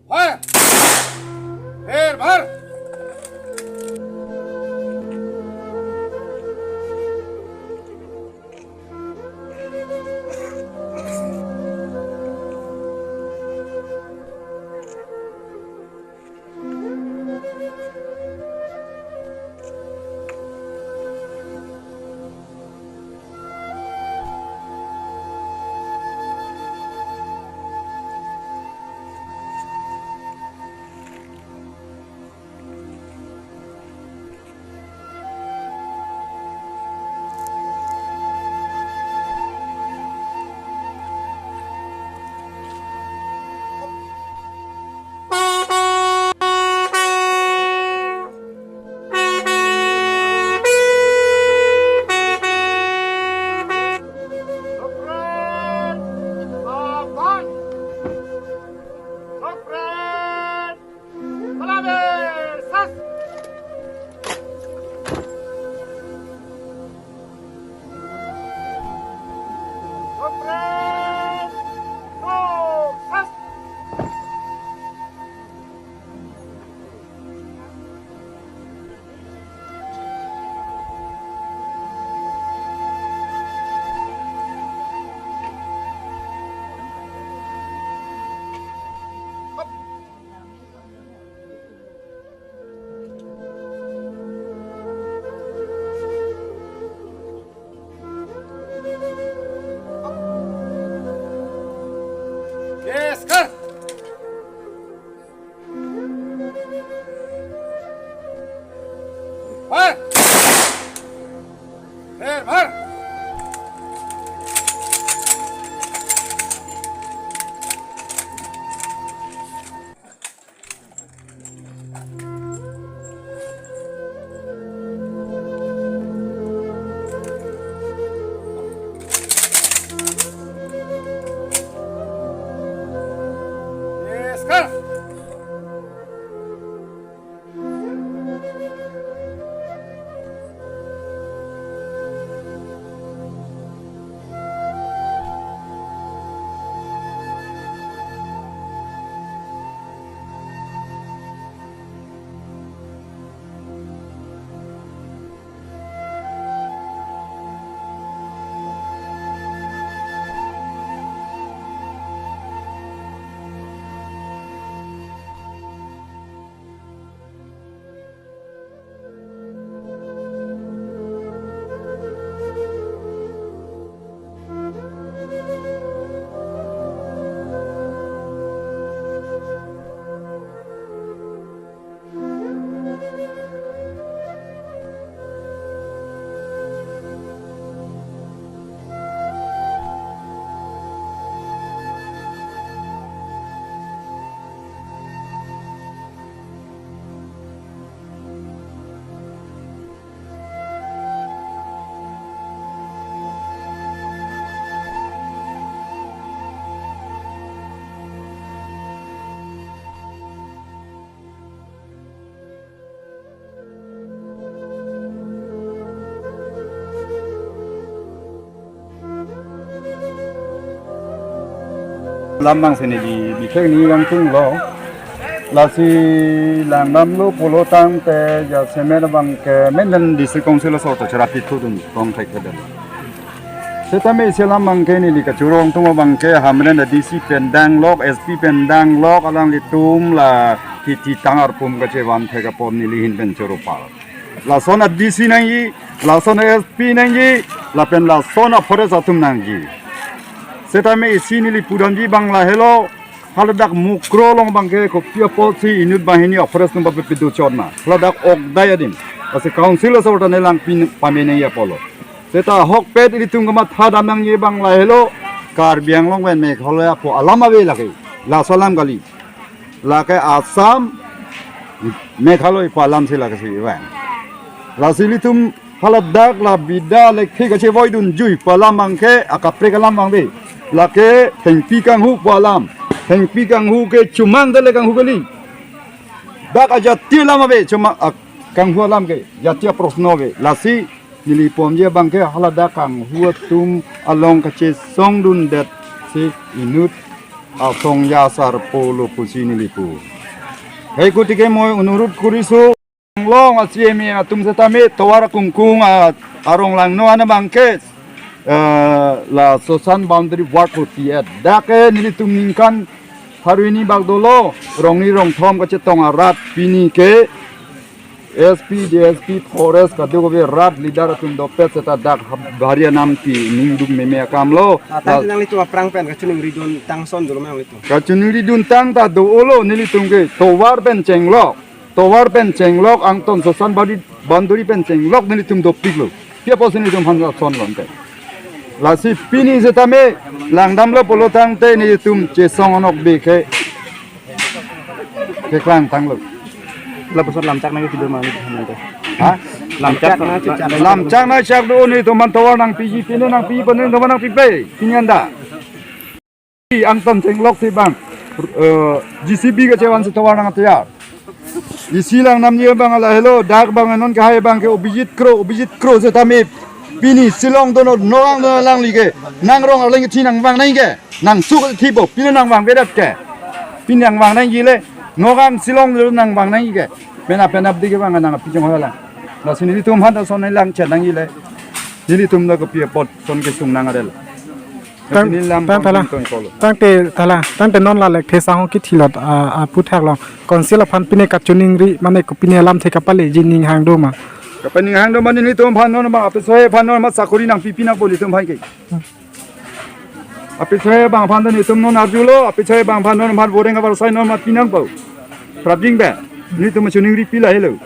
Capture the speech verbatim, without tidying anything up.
Fire! Fire! Fire! Yes, go! Fire! Fire, fire! Yes, go! Lam abang si neli bithek ni vangtunglo. Lasi langdamlo pulo tangte jasemet abang ke menen District Council aso ta cherapi thudun tong thek thedun. Setame isi alam abang ke neli kachoro ingtung abang ke Hamren a D C pen danglok, S P pen danglok, alanglitum la hithi tang arpum kachevan thek apot neli ahin pen choro pal. Lason a D C nangji, lason a S P nangji, lapen lason a forest atum nangji. Setame isi neli pudamji abang lahelo, haladak Mukro along abang ke kopi apotsi inut banghini a forest atum papepedo chotna. Haladak ok dai adim. Lasi council aso ta ne langpi pame nangji apotlo. Seta ahokpet ilitum kamatha dam nangji abang lahelo, Karbi Anglong pen Meghalaya pu alam ave lake. Laso alam kali. Lake Assam, Meghalaya pu alam si lake si vang. Lasi ilitum haladak la bida lekhi kachevoidunji pu alam abang ke, akaprek alam abang de. Lake thengpi kanghu pu alam. Thengpi kanghu ke chomang dele kanghu kali. Dak ajati alam ave chomang, a, kanghu alam ke, jati aproshno ave. Lasi neli pudamji abang ke haladak kanghu atum along kachesongdundetsi inut Asong ya sarpo lo pusi neli pu. Hei kutike moi onurut kuriso. Long a-C M A atum setame tovar akungkung a arong langno ana bangke, eh, la Sosan boundary ward poti et. Dak ke nelitum ningkan pharo hini bak dolo, rong ni rong thom kachetong arat pini ke S P, D S P, forest kadokave rat leader atum dopet seta dak hab-, bhari anam pi ningduk meme akam lo. Atang La- tinang litum aphrang pen kachiningri dun tangson dolo mang litum. Kachiningri dun tang ta do-olo nelitum ke tovar pen chenglok. Tovar pen chenglok angton Sosan badi boundary pen chenglok nelitum dopik lo. Pi apotsi nelitum aphan son lonte. Lasi pini setame langdamlo pulo tangte nelitum chesong onok be ke keklang tanglo. Lapuson lamchak nangji kedo mang nelitum aphan te. Ha? Lamchak nangji chak. Lamchak nangchak do nelitum aphan tovar nangpiji, pine nangpiji, pine nangpipe. Pini anda. Angton chenglok si bang, eh, J C B kachevan si tovar nangteyar. Isi langdamji abang lahelo, dak bang non kahai bang ke Abhijit Kro, Abhijit Kro setame pini Shillong dono, Nagaon dono langli ke, nangrong arleng thi nangvang nangji ke, nangsuk thi bo, pini nangvang vedat ke, pini nangvang nangji le, Nagaon Shillong dono nangvang nangji ke, penap penap di ke bang nangpi chongholang. Lasi nelitum aphan ta son nanglang chet nangji le, nelitum ta kopi apot son kesung nang adel. Tang, Neli lam tang tala. Tong tong kolo. Tangte tala, tangte non la lekthe sangho kithilot, ah, ah, aphuthak long. Council aphan pine kachiningri, mane ko pine lamthe kapaleji ning hang do ma? Kapaning hang do ma nelitum aphan non ma, apiso aphan non ma sakori nangpipi nangpo nelitum aphan ke. Apiso abang aphan nelitum non arjulo, apiso abang aphan non aphan boreng abar sai non ma pinangpo. Prapjin be, nelitum chiningri pi lahelo.